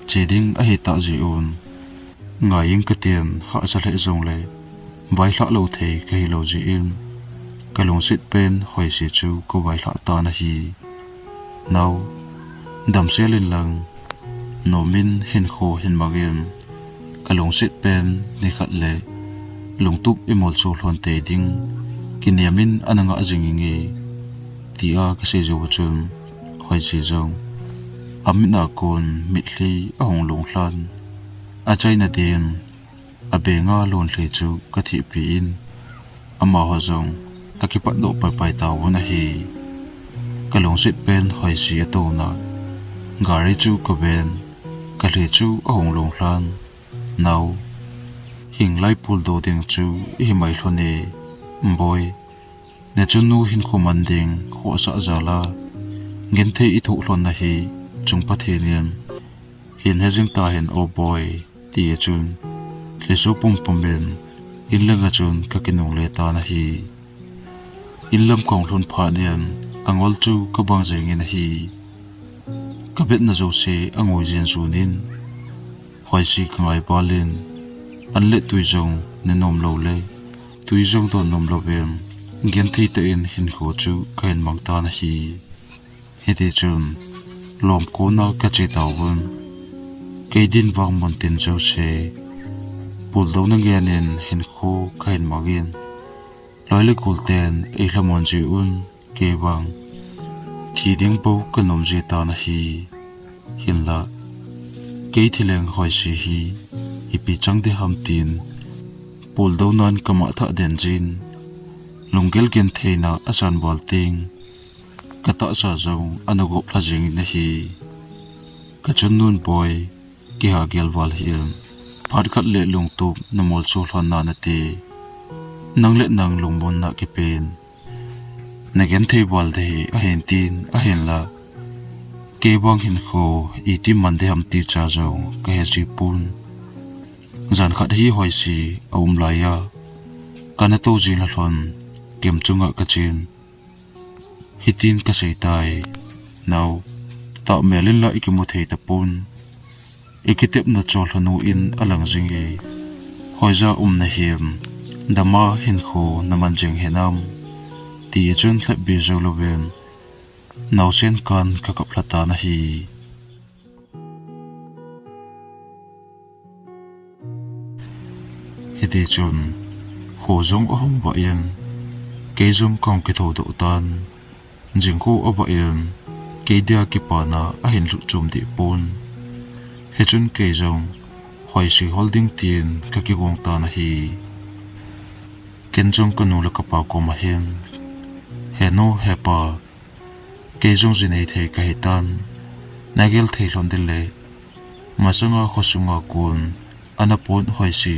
che ding ahi tah ji un, ngai ing ka tin, hahsa lheh jong le vaihlah lou thei ka hi lou ji in, ka lungset pen Hoisi chu ka vaihlah tan ahi. Nao, damsel in lang, nom in hinkho hin mang in, ka lungset pen nikhat le lungtup i molso lhon tei ding kiniam in ana ngah jing inge, tia ka sei jou chun, Hoisi jong a mit a kon mitlhi a hung lhung lhan, a chaina din a benga lonlhi chu ka thihpi in, amaho jong a kipat doh paipai tauvin ahi. Ka lungset pen Hoisi a touna gari chu ka ven, ka lhi chu a hung lhung lhan. Nao, hing lai puldo ding chu i hi mai lhon e, boi. Na chun nu hin khuman ding, khohsah jal a genthei i thoh lhon na hi, chung Pathen in hin he jing ta hen o boi, ti a chun, lhiso pumpum in, in lang a chun ka kinungle tan ahi. In lam kong lhun phat in, a ngol chu ka bang jeng in ahi. Ka betna jouse a ngoi jin jun in, Hoisi ka ngai val in, an le tui jong ne nom lou le, tui jong don nom louvin, genthei tah in hinkho chu ka hin mang tan ahi. Hiti chun, lom kona ka che tauvin, kei din vang mun tin jouse, puldo na ngen in hinkho ka hin mang in, loi le gol ten ei lhamon ji un, kei vang thi ding bou ka nom ji tan ahi. Hinlah, kei thi leng Hoisi hi ipi chang ding ham tin, puldo nan ka mah thah den jin, lunggel gentheina a san val teng, ka tahsa jong ana gop lha jing in ahi. Ka chun nun poi, kiha gel val hih in. Phat khat le lungtup na mol chu lhon na na ti. Nang le nang lungmon na kipen. Na gen thei val de hi ahin tin, ahin la. Kei bang hin kho, i ti man de ham ti cha zong, ka he si pun. Zan khat hi hoi si, a um lai a. Ka na to zin la lhon, kem chunga ka chin. Hitin ka sei tai. Nau, tah melin la i kimu thei ta pun. I kitepna chol hanu in a lang zing e. Hoiza um na hiam. Dama hin kho na man zing he nam. Ti i chun thlep bi zo lo ven. Nau sen kan ka kap hla ta na hi. Hiti chun, kho zong a hong va in, kei zong ka hong kitho doh tan, zing kho a va in, kei dia kipana a hin lut chum dih pun. He chun kei zong, hoi si hol ding tin ka kigong tan ahi. Ken zong ka nu le ka pa koma hin, he nu, he pa, kei zong zi nei thei ka hi tan, na gel thei lhon ding le, masanga kho sunga kun, ana pon hoi si,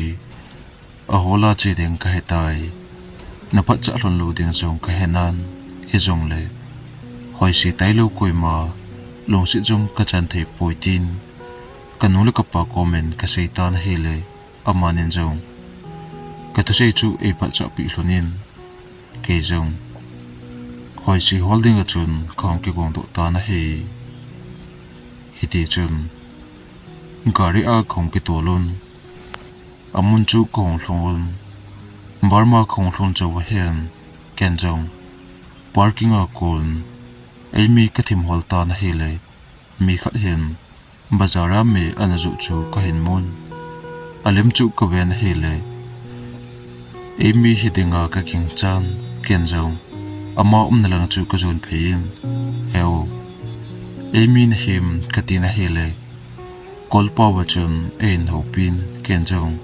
a hola che ding ka he tai, na phat cha lhon lo ding zong ka he nan, hi zong le, hoi si tai lo koima, lungsit zong ka chan thei poi tin, ka nu le ka pa komin ka sei tan ahi le, amanin zong, ka thusei chu ei phat cha pi lhon in, kei zong, hoi si hol ding a chun ka hong kigong doh tan ahi. Hiti chun, gari a ka hong kitol un, a mun chu ka hong lhung un, Burma ka hong lhung zo a hin, ken zong, parking a kun, ei mi ka thim hol tan ahi le, mi khat hin, bazar a mi ana zu chu ka hin mun. A lem chu ka ven ahi le, ei mi hi dinga ka ging chan, ken zong, ama umna lang chu ka zun phei in, heu, ei mi na him ka tin ahi le, Kol pau a chun ei in hopin, ken zong,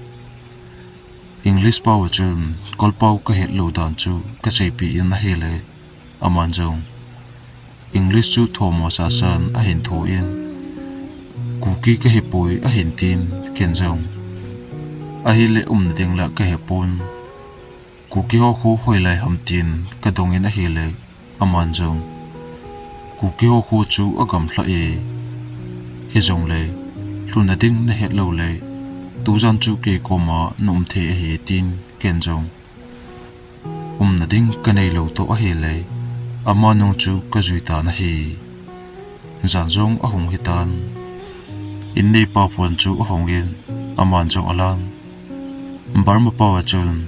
English pau a chun Kol pau ka het lo dan chu ka seipi in ahi le, aman zong, English chu tho mo sa san a hin tho in, Kuki ka hi poi a hin tin, ken zong, ahi le umna ding la ka he pon, Kuki ho khu hoi lai ham tin ka dong in ahi le, aman zong, Kuki ho khu chu a gam hla e, hi zong le, lhun a ding na het lo le, tu zan chu kei koma na um thei ahi tin, ken zong, umna ding ka nei lo to ahi le, ama nung chu ka zui tan ahi. Zan zong a hung hi tan. In nei pa phone chu a hong in, aman zong a lan. Burma pau a chun,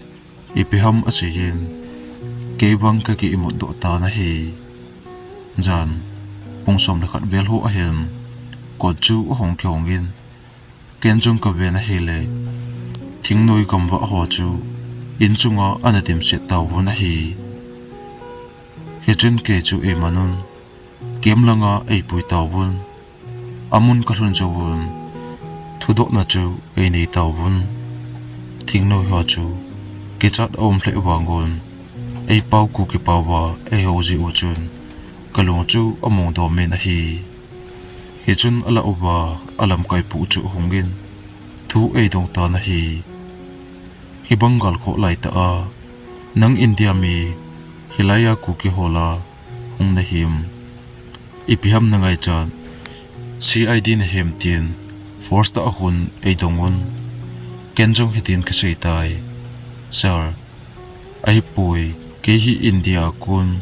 ipi ham a si in, kei bang ka ki imut doh tan ahi. Zan, pung som le khat vel ho a hin, kot chu a hong kihong in, ken zong ka ven ahi le, thingnoi gam va ho chu, in chunga ana dim set tau vun ahi. Hi chun kei chu ei man un, kem langa ei pui tau vun, a mun ka lhun zo vun, thudohna chu ei nei tau vun. Thingnoi ho chu, kichat a um hleh vang un, ei pau Kuki pau va ei ho zi u chun, ka lung chu a mong dawm in ahi. Hi chun a la uva, a lamkai pu chu a hung in, thu ei dong tan ahi. Hi bang gal khoh lai ta a, nang India mi, hi lai a Kuki ho la, hung na him. Ipi ham na ngai chan, C I D na him tin, force ta a hun ei dong un. Ken zong hi tin ka sei tai. Sir, ahi poi, kei hi India a kun,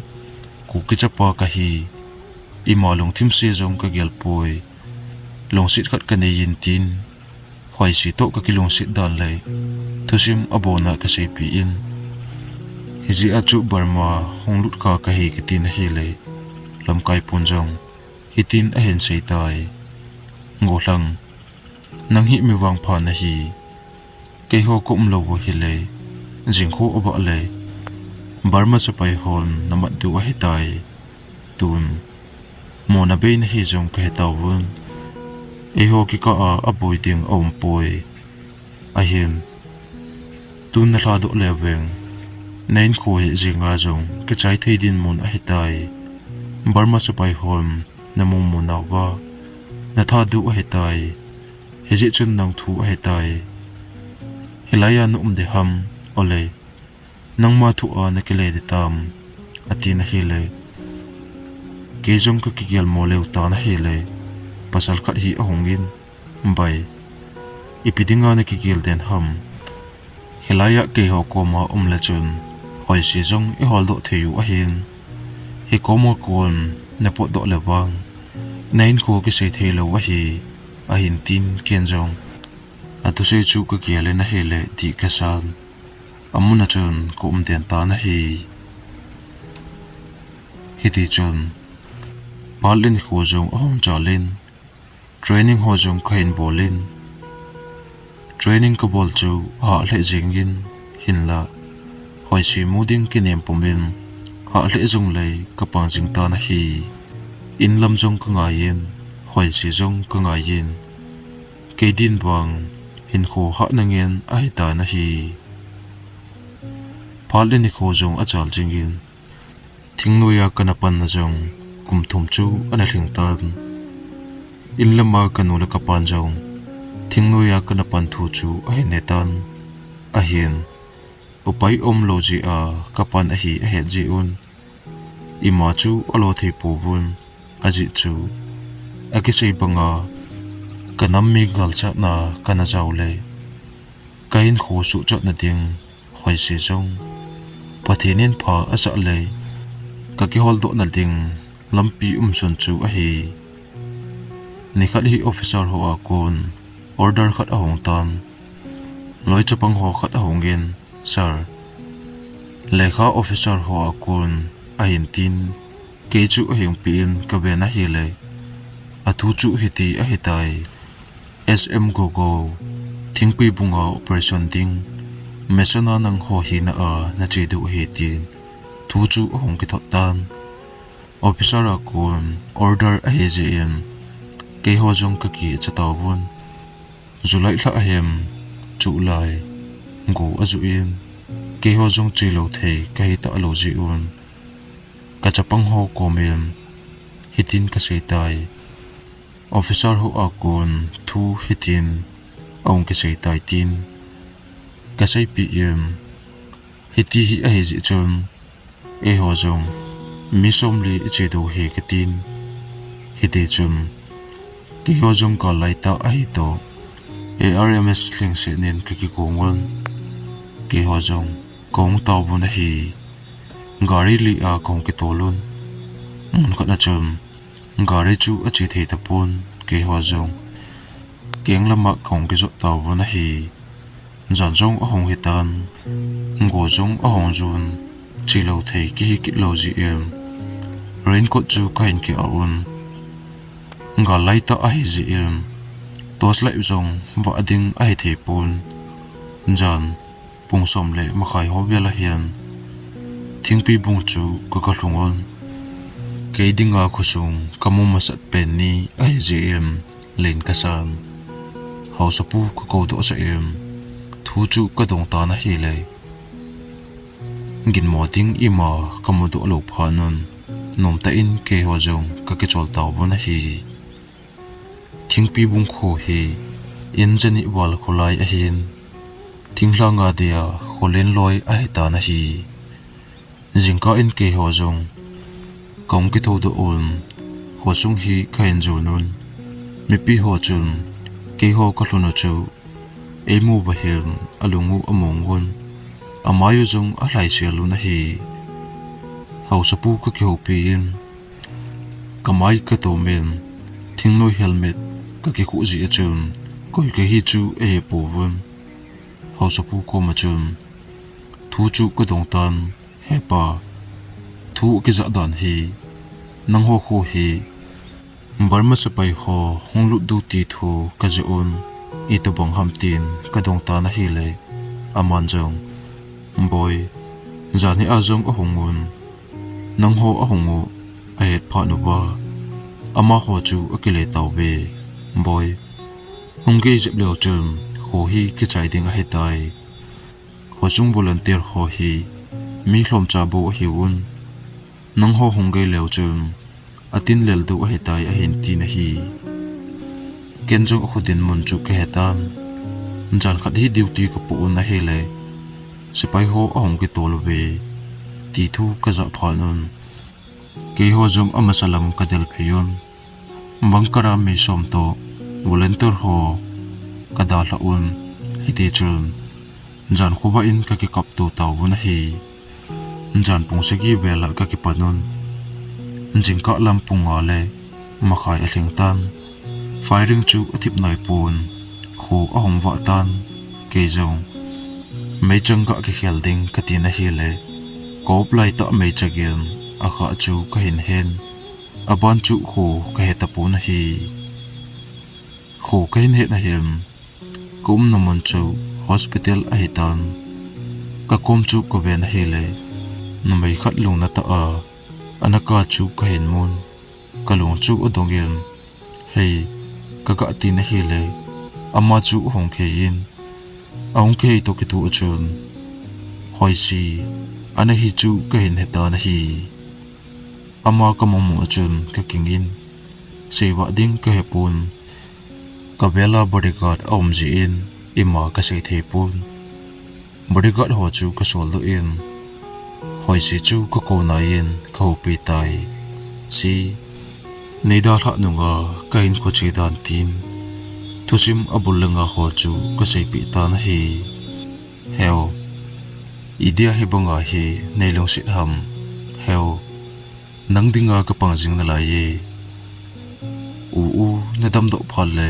Kuki chapa ka hi, ima lungthim se zong ka gel poi. Lungsit khat ka nei in tin, hoi si toh ka kilungsit dan le, thusim a bona ka seipi in. Hi zi a chu Burma hong lut kha ka hi ka tin ahi le, lamkai pun zong, hi tin a hin sei tai. Ngo hlang, nang hi mi vang pha na hi, kei ho ka um lo u hi le, zing kho a va le, Burma sapai hon na mat du ahi tai. Tun, mona bei na hi zong ka he tau vun. Ei ho kikah a a boi ding a um poi. Ahin, tun na hla doh le veng. Na in kho hi zinga zong, ka chai thei din mun ahi tai. Burma sapai hon, na mu mu nau va. Natha duh ahitai. Hijeh chun nang thu ahitai. Hilai a na um ding ham, ole. Nangma thu a nakile ding tam, atin ahile. Kei jong kakigel mo leu tan ahile. Pasal khat hi ahungin, bai. Ipi dinga nakigel den ham. Hilai a keiho koma um le chun, Hoisi jong ihol doh thei u ahin. Hikoma kon napot doh le vang, nahinkho kisei thei lou ahi, ahin tin ken jong. Athusei chu kagel in ahile dih kasan. Amun a chun ka um den tan ahi. Hiti chun, Pal in kho jong ahung chal in, training ho jong kahin bol in. Training kabol chu ahah lheh jingin, hinla, Hoisi mu ding kinem pumin, hah lheh jongle kapang jing tan ahi. In lam jong kangai in, Hoisi jong kangai in. Kei din vang, hinkho hahna ngen ahitan ahi. Pal in kho jong achal jingin, thingnoiya kana panna jong kum thum chu ana lhing tan. In lama kanu le kapan jong, thingnoiya kana pan thu chu ahin he tan. Ahin, upai umlou jeh a kapan ahi ahet jeh un, ima chu alo thei pouvin, ajeh chu, akisei banga, kanam mi galchatna kana jaole, kahinkho suhchatna ding, Hoisi jong, Pathen in pha asah le, kakihol dohna ding lampi umsun chu ahi. Nikhat hi officer ho a kon order khat ahung tan. Loi chapang ho khat ahungin, Sir, lekha officer ho a kon ahin tin, kei chu ahung pen kaven ahile, athu chu hiti ahitai. S M Gogo, Thingpibunga operation ding, Mesona nangho hina a nache diu ahi tin, thu chu ahung kithot tan. Officer a kon order ahi jeh in, keiho jong kakicha tauvin. July lha ahem, chulai, go ajuh in, keiho jong chelou thei kahi talou jeh un, kachapang ho komin, hitin kaseitai. Officer ho a kon thu hitin ahung kiseitai tin, kaseipeh in, hiti hi ahi jeh chun, eiho jong mi somli iche diu ahi katin. Hiti chun, keiho jong gal laitah ahi toh, A R M S lhingset in kakigong un. Keiho jong kahung taovun ahi. Gari li a kahung kitol un. Mun khat a chun, gari chu ache thei tapon, keiho jong keng lama kahung kijot taovun ahi. Jan jong ahung hitan, go jong ahung jun, chelou thei kihi kit lou jeh in, raincoat chu kahin ki-ah un. Gal laitah ahi jeh in, torchlight jong vah ding ahi thei pon. Jan pung som le makhai ho vel ahin, Thingpibung chu ka, kalhung un. Kei dinga khosung kamu masat pen ni ahi jeh in, len kasan. Haosapu kakou doh sah in, thu chu kadong tan ahile, ginmo ding ima kamu doh lou phat un, nomtah in keiho jong kakichol taovun ahi. Thingpibung kho hi in jani val kholai ahin, thinglhang a dia kho len loi ahitan ahi. Jingkah in keiho jong kahung kithou doh un, khosung hi kahin jon un. Mipi ho chun keiho kalhun u chu eimu uva hin alung u among un, amai u jong alhaisel un ahi. Haosapu kakihoupi in, kamai katom in, thingnoi helmet kakikhuh jeh a chun, koi kahi chu ahe pouvun. Haosapu koma chun, thu chu kadong tan, He pa, thu kijah dan hi, nangho kho hi, Burma sepai ho hung lut diu ti thu kajah un, itobang ham tin kadong tan ahile, aman jong, Boi, janhi a jong ahung un, nangho ahung u ahet phat uva, amaho chu akile tauve, Boi. Hung gei jep leu chun, kho hi kichai ding ahitai. Khosung volunteer ho hi mi lhomcha bou ahiuvin, nangho hung gei leu chun, atin lel diu ahitai ahin tin ahi. Ken jong akho dinmun chu kahetan. Jan khat hi duty kapoh un ahile, sepai ho ahung kitol uve, ti thu kajah phat un, keiho jong amasa lam kadel phei un. Bunker a mi som toh volunteer ho kadalhah un, hitichun jan khovah in kakikapto tauvin ahi. Jan pung sagi vel a kakipan un, jingkah lam pung nga le makhai alhing tan. Firing chu athip naipon, kho ahung vah tan. Kei jong meichang kakikhel ding katin ahile, kop laitah meichang in akha chu kahin hen. Aban chu kho kahe tapon ahi. Kho kahin het ahin, kaumna mun chu hospital ahitan. Kakom chu kaven ahile, numei khat lungna tah a ana kap chu kahin mun. Kalung chu adong in, hei, kaga tin ahile, ama chu ahung khei in, ahung khei toh kitoh chun Hoisi ana hi chu kahin hetan ahi. Ama kamu mu chun kakingin, seivah ding kahepon. Kavel a bodyguard aum jeh in ima kasei theipon. Bodyguard ho chu kasoldoh in, Hoisi chu kakou nai in kahoupi tai. Si, neidalhah nunga kahinkho che dan tin, thusim abul le nga ho chu kaseipeh tan ahi. Heo, idia hibanga hi neilungset ham? Heo, nang dinga kapang jing nalai e. U u, nadamdoh phat le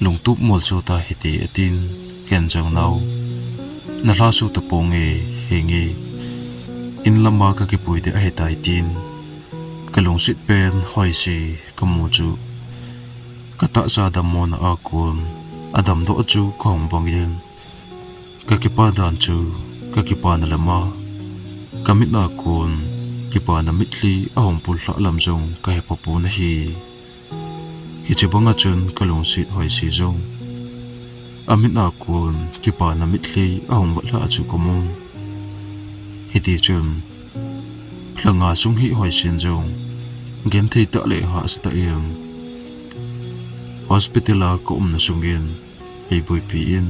lungtup molso tahite, atin. Ken jong, nao, nalhaso taponge, henge, in lama kakipui ding ahitai, tin. Kalungset pen Hoisi kamu chu katahsa dammona a kon adamdoh chu kahung bang in, kakipa dan chu kakipana lama, kamit a kon kipana mitlhi ahung pullhah lam jong kahepopon ahi. Hiche banga chun kalungset Hoisi jong amit a kon kipana mitlhi ahung vatlhah chu kamun. Hitichun, lha nga sung hi Hoisin jong genthei tah le hahsa tah in hospital a kaumna sungin eiboipi in,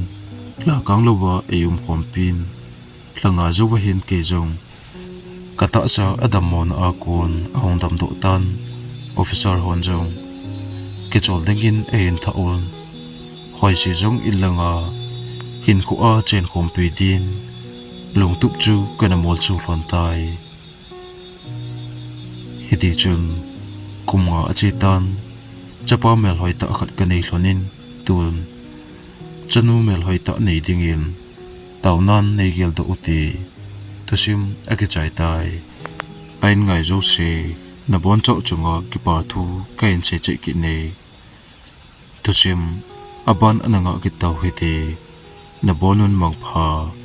lhakang louva eiumkhompin, lha nga jouva hin kei jong katahsa adammona a kon ahung damdoh tan. Officer hon jong kichol dingin eihin thah un, Hoisi jong in langa hinkhoa chenkhompi din lungtup chu kana molso lhon tai. Hitichun kum nga achetan, chapa melhoi tah khat kanei lhonin, tun chanu melhoi tah nei dingin taonan neigeldoh ute, thusim akichai tai. Ahin ngai jouse nabonchauh chunga kipa thu kahin seicheh kit e. Thusim aban ana ngah kit tau hite, nabonun mangpha.